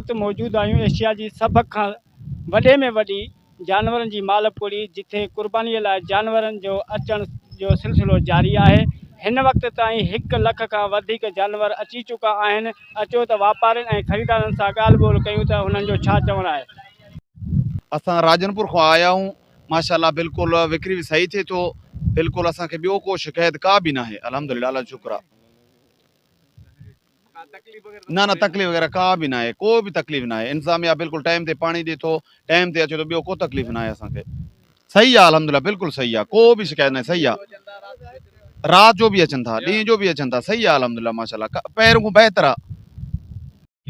وقت موجود آهيون ايشيا جي سڀ کان وڏي ۾ وڏي جانورن جي مال پوڙي جتي قرباني لاء جانورن جو اچڻ جو سلسلو جاري آهي هن وقت تائين هڪ لک کان وڌيڪ جانور اچي چڪا آهن اچو ته واپارين ۽ خريدارن سان ڳالهه ٻولهه ڪيون ته هنن جو ڇا چوڻ آهي. اسان راجنپور کان آيا آهيون ماشاءالله بلڪل وڪري به صحيح ٿئي ٿو بلڪل اسان کي ٻيو ڪو شڪايت ڪا به ناهي الحمدلله الله جو شڪر آ. نه نه تڪليف وغيره ڪا به ناهي ڪو به تڪليف ناهي انتظاميا بلڪل ٽائيم تي پاڻي ڏي ٿو ٽائيم تي اچي ٿو ٻيو ڪو تڪليف ناهي اسان کي صحيح آ الحمدلله بلڪل صحيح آ ڪو به شڪايت ناهي صحيح آ رات جو به اچن ٿا ڏينهن جو به اچن ٿا صحيح آ الحمدلله ماشاءالله پهريون کان بهتر آ.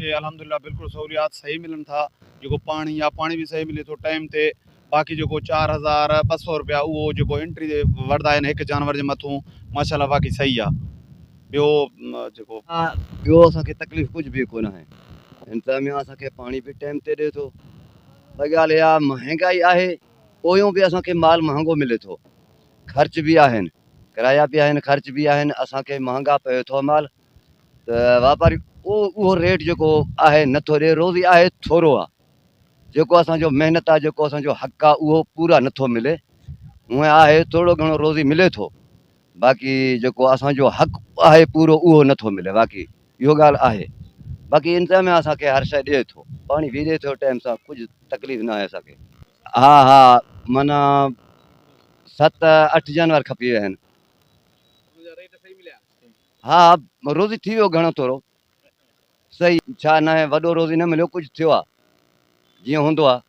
کي الحمدلله بلڪل سهوليات صحيح ملن ٿا جيڪو پاڻي آ پاڻي به صحيح ملي ٿو ٽائيم تي باقي جيڪو 4200 روپيا اهو جيڪو انٽري تي وٺدا آهن هڪ جانور جي مٿون ماشاءالله باقي صحيح آ ٻيو جيڪو. ٻيو اسان کي تڪليف ڪجهه به ڪونه آهي انتظاميا اسان کي پاڻي به ٽائيم تي ڏي ٿو ٻه ڳالهه اها مهانگائي آهي پويون به اسان کي مال مهانگو ملي ٿو خرچ به آهن ڪرايا به آهن خرچ به آهن اسان کي مهانگا پئي ٿو مال ته واپاري اهو ريٽ جيڪو آهي نٿو ڏي روزي آهي ٿورو آهي جيڪو اسان جو محنت آهي جيڪو اسان جو حق آهي اهو پورا نٿو ملي هونئن آهي ٿورو گهڻو روزي ملي ٿو باقي جيڪو اسان جو حق آهي پورو اهو نٿو ملي باقي اهو ڳالهه آهي باقي انتظاميا اسان کي هر شيء ڏئي ٿو پاڻي به ڏئي ٿو ٽائيم سان ڪجهه تڪليف ناهي اسان کي. ها ها معنيٰ ست اٺ جانور کپي ويا آهن. ها روزي ٿي ويو گهڻو ٿورو صحيح ڇا ناهي وڏو روزي نه مليو ڪجهه ٿيو آهي جيئن هوندو آهي.